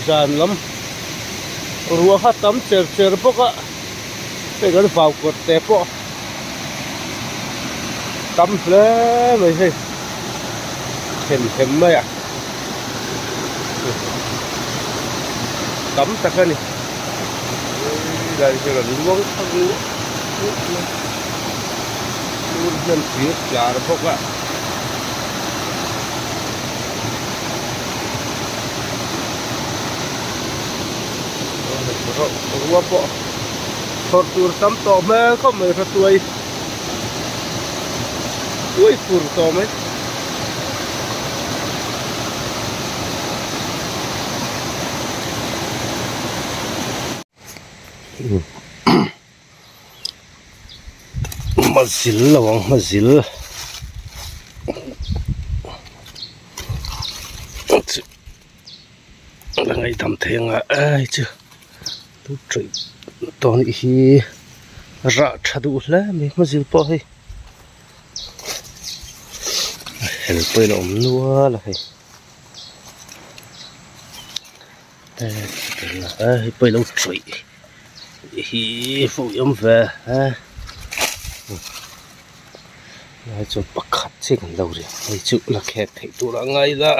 zan lam ruah kha tam cher cher bawk a hei kan vau kawt te pawh tam hle mai hei them them mai a tam tak a ni helai hi rawn luang thak luah luah mai tur hian thir tlar bawk a. Rua pawh chhawrh tur tam tawh hmel khawp mai hra tuai tuai fur tawh mai. Hmazil lo ang hmazil la ngaihdam thei anga ai chu tu tawih tawh anih hi rah tha duh hle mai hmazil pawh hei a hel pawhin a awm nual a hei. Hei pawh ilo tawih hi fo i awm ve a lai chuan pakhat chiah kan lo ri hei chu la khek theih tur a ngai la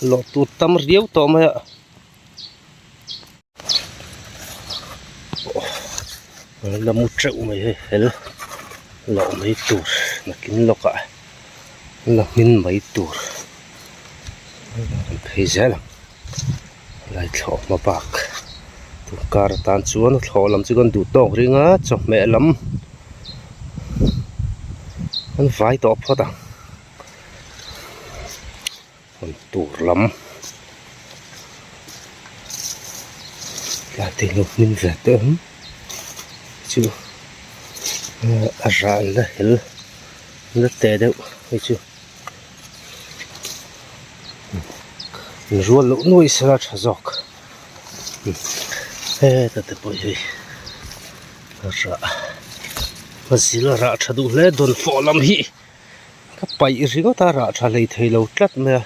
lawh tur tam riau tawh mai a la mu teuh mai hei fel loh mai tur nakin lawkah la hmin mai tur kan phei zel ang. Lai thlawh hma bak tun kar atan chuan a thlawh lam chu kan duh tawk ring a chawhmeh lam an vai tawh phawt ang hawn tur lam tlai te lo hmin ve teh ang chu a ral la hel la te deuh hei chu. Rual loh nuaih sela tha zawk heta te pawh hi rah hmazil a rah tha duh hle dawn fawh lam hi ka paih ringawt a rah tha hlei thei lo tlat mai a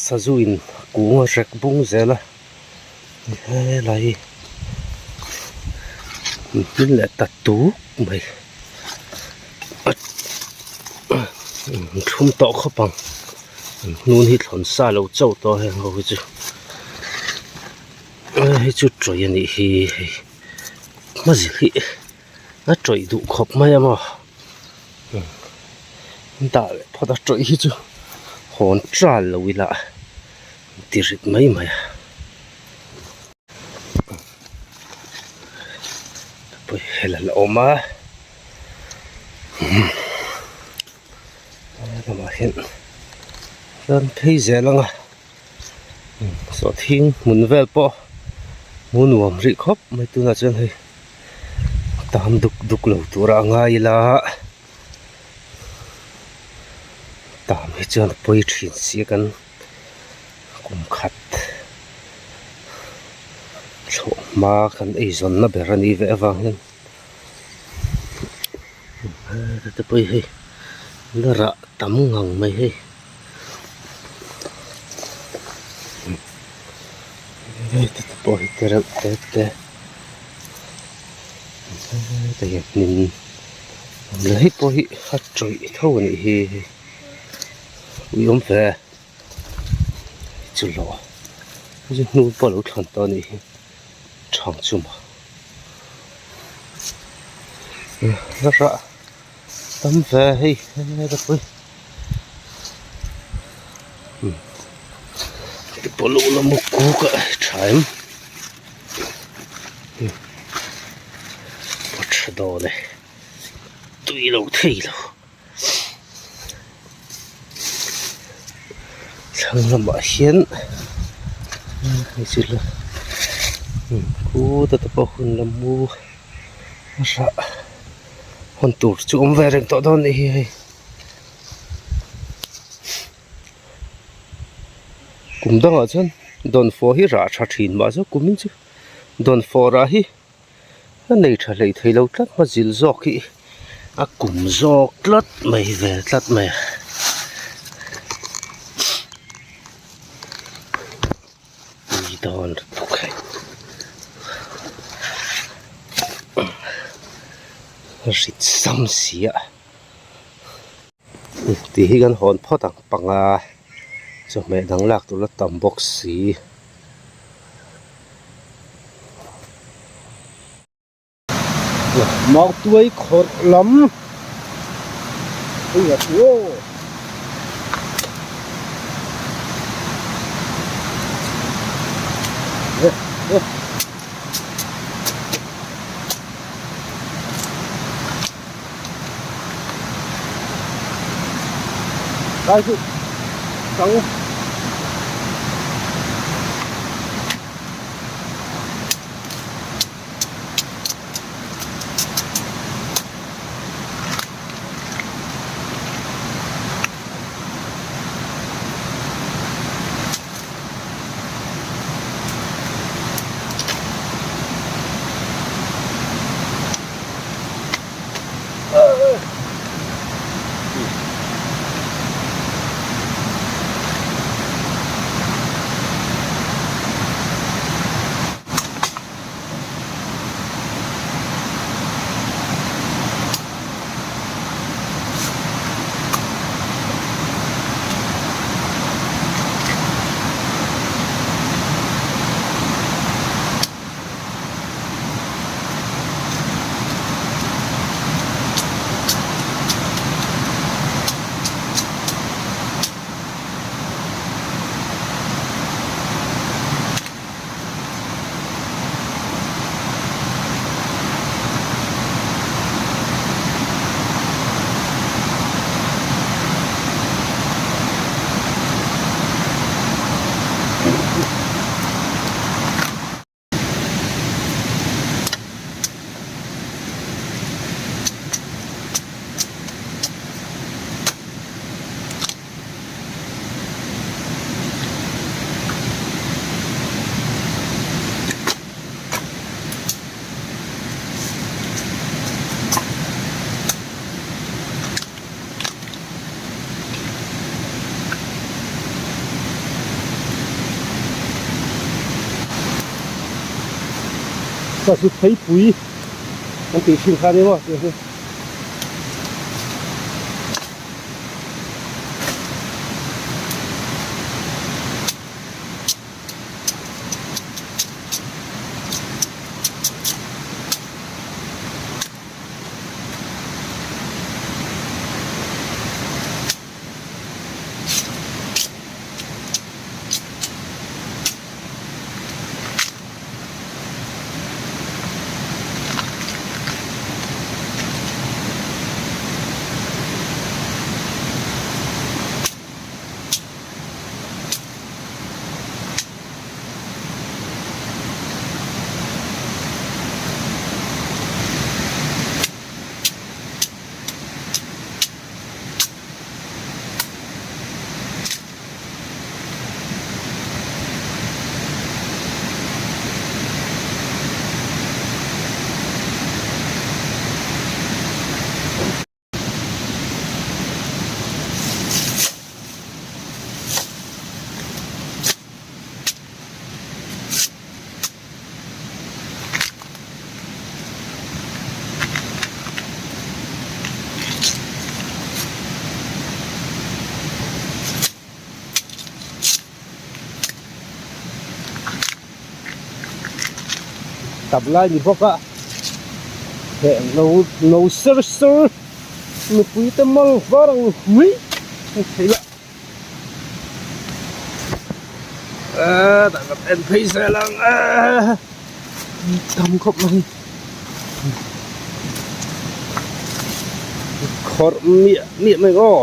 sazu in kung a rek bung zel a helai hi hmin leh ta tuk mai. Thlum tawh khawp ang hnun hi thlawn sa lo chauh tawh heng ho hi chu hei chu tawih a nih hi hei hmazil hi a tawih duh khawp mai a maw dah leh phawt a tawih hi chu hawn ṭal lo ila ti rit mai mai a. Hel a la awm a lamah hian chuan phei zel ang a sawhthing hmun vel pawh hmuh nuam rih khawp mai tunah chuan hei tam duk duk lo tura a ngai ila tam hi chuan a pawi thin si a kan. Kum khat thlawh hma kan eizawnna ber a nih ve avang hian heta te pawh hi hei la rah tam ngang mai hei heta te pawh hi te reuh te te heta hian hnim hei pawh hi a tawih tho a nih hi hei. Ui awm ve chu lo chu hnu pawh a lo thlan tawh a nih hi thang chu maw la rah tam ve hei heta pawh hi heti pawh lo la mu kuk a tha em a tha dawn e tui lo thei lo. Thlang lamah hian hei chu la khuta te pawh hun la mu rah hawn tur chu awm ve reng tawh dawn a nih hi hei kum dangah chuan dawnfawh hi rah tha thin mahse kumin chu dawnfawh rah hi. A nei tha hlei thei lo tlat hma zil zawk hi a kum zawk tlat mai ve tlat mai a. Rit sam si a. Tih hi kan hawn phawt ang panga chawhmeh dang lak tur la tam bawk si. Mautuai khawrh lam Đây chị Trắng Sazu pheipui an tih thin kha a ni maw tih hi. Tap lai ni bawk a heh no no ser ser mipui te mal var ang hui a thei a ahh dah kan en phei zel ang ahh tam khawp mai khawrh miah miah mai aw.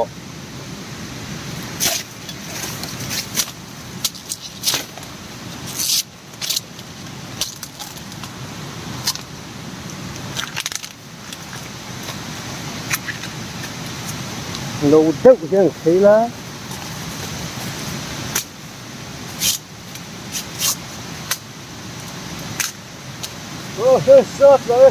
Lo deuh hian thei la. Aw he sat lo e.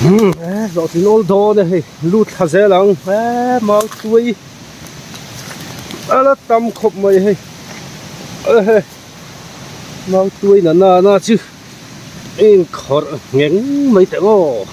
Umm hlawhtlin awl dawn e hei lut thla zel ang eee mau tui a la tam khawp mai hei ehe mau tui na na na chu inkhawrh ngheng mai teh aw.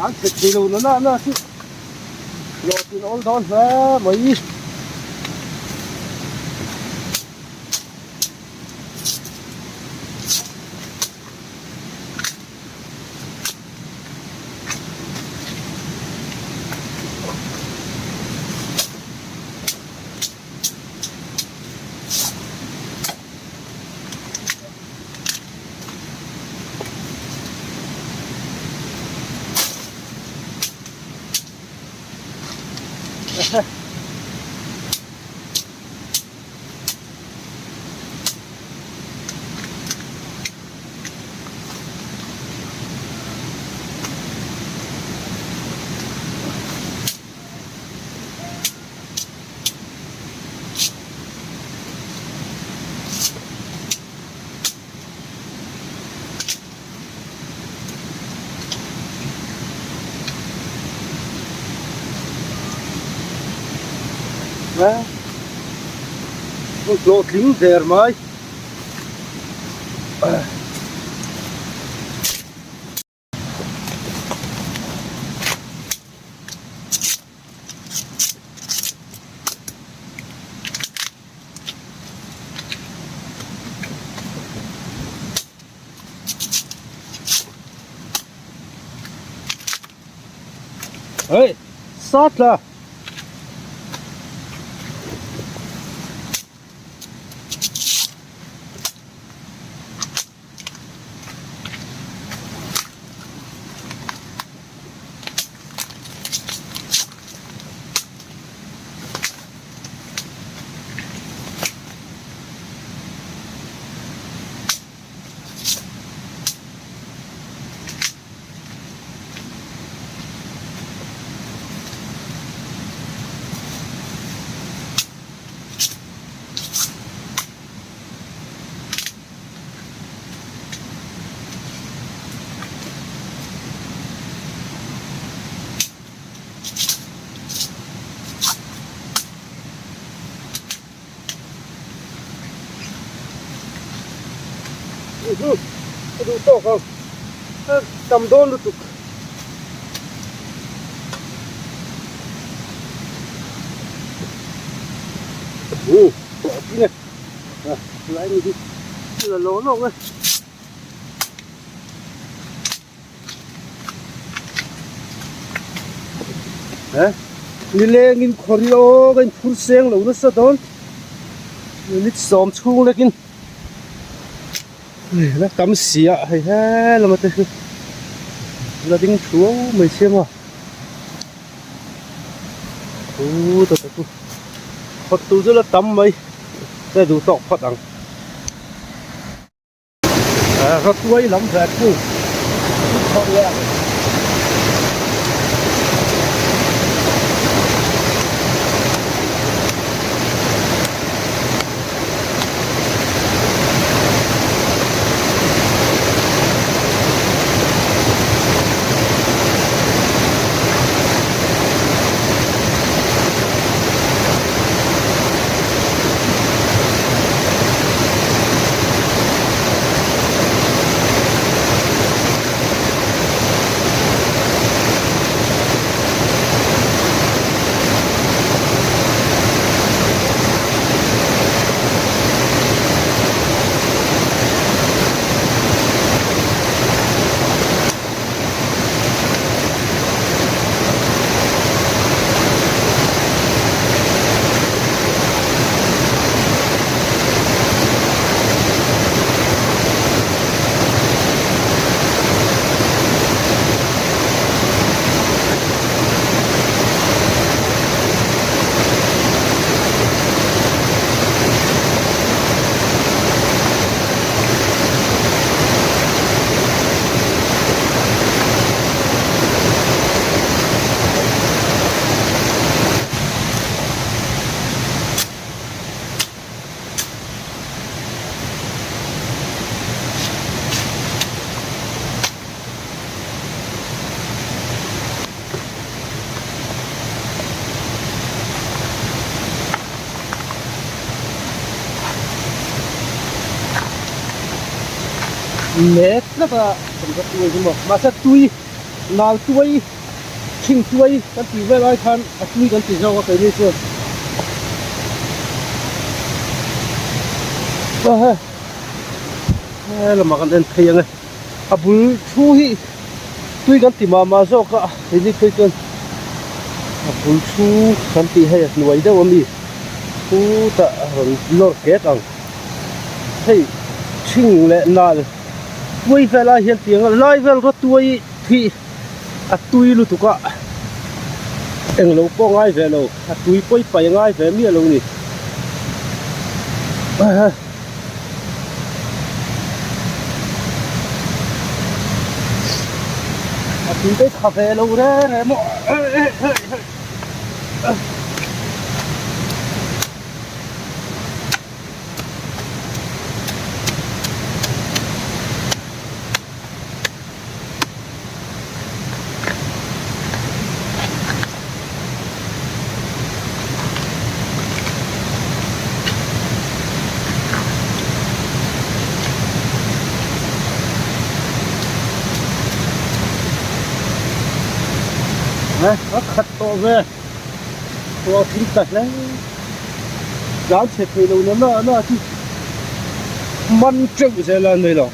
An chhe thei lo na na na chu hlawhtlin awl dawn hle mai. A hlawhtling der mai. Hey, sát là Ka duh tawk ang tam dawn lutuk. Lai ni hi la lo lawk e. He nilengin khawri aw ka inphur seng lo nasa dawn minute sawm chhung lekin la tam si a hei he lama te hi la ding thuau mai siam a thu ta ta chu phawt tur chu la tam mai ka duh tawk phawt ang. Rawtuai lam ve thung chho leh ang. Mek tlat a kan va tuai hi maw mahse tui nal tuai thing tuai kan tih vel ai khan a tui kan ti zawk a keini chuan he lamah kan en phei ang e a bul thu hi tui kan ti mah mah zawk a keini phei chuan a bul thu kan tih hei a hnuai deuh ami khutah a rawn lawr kek ang hei thing leh nal tuai vel ah hian tiang a lai vel rawt tuai hi a tui lutuk a englo pawh ngai ve lo a tui pawi pai ngai ve miah lo a ni. A tui te tha ve lo re re maw A khat tawh ve tawh a tling ta hle tlan chhe thei lo na na na chu man teuh zel a ni lo.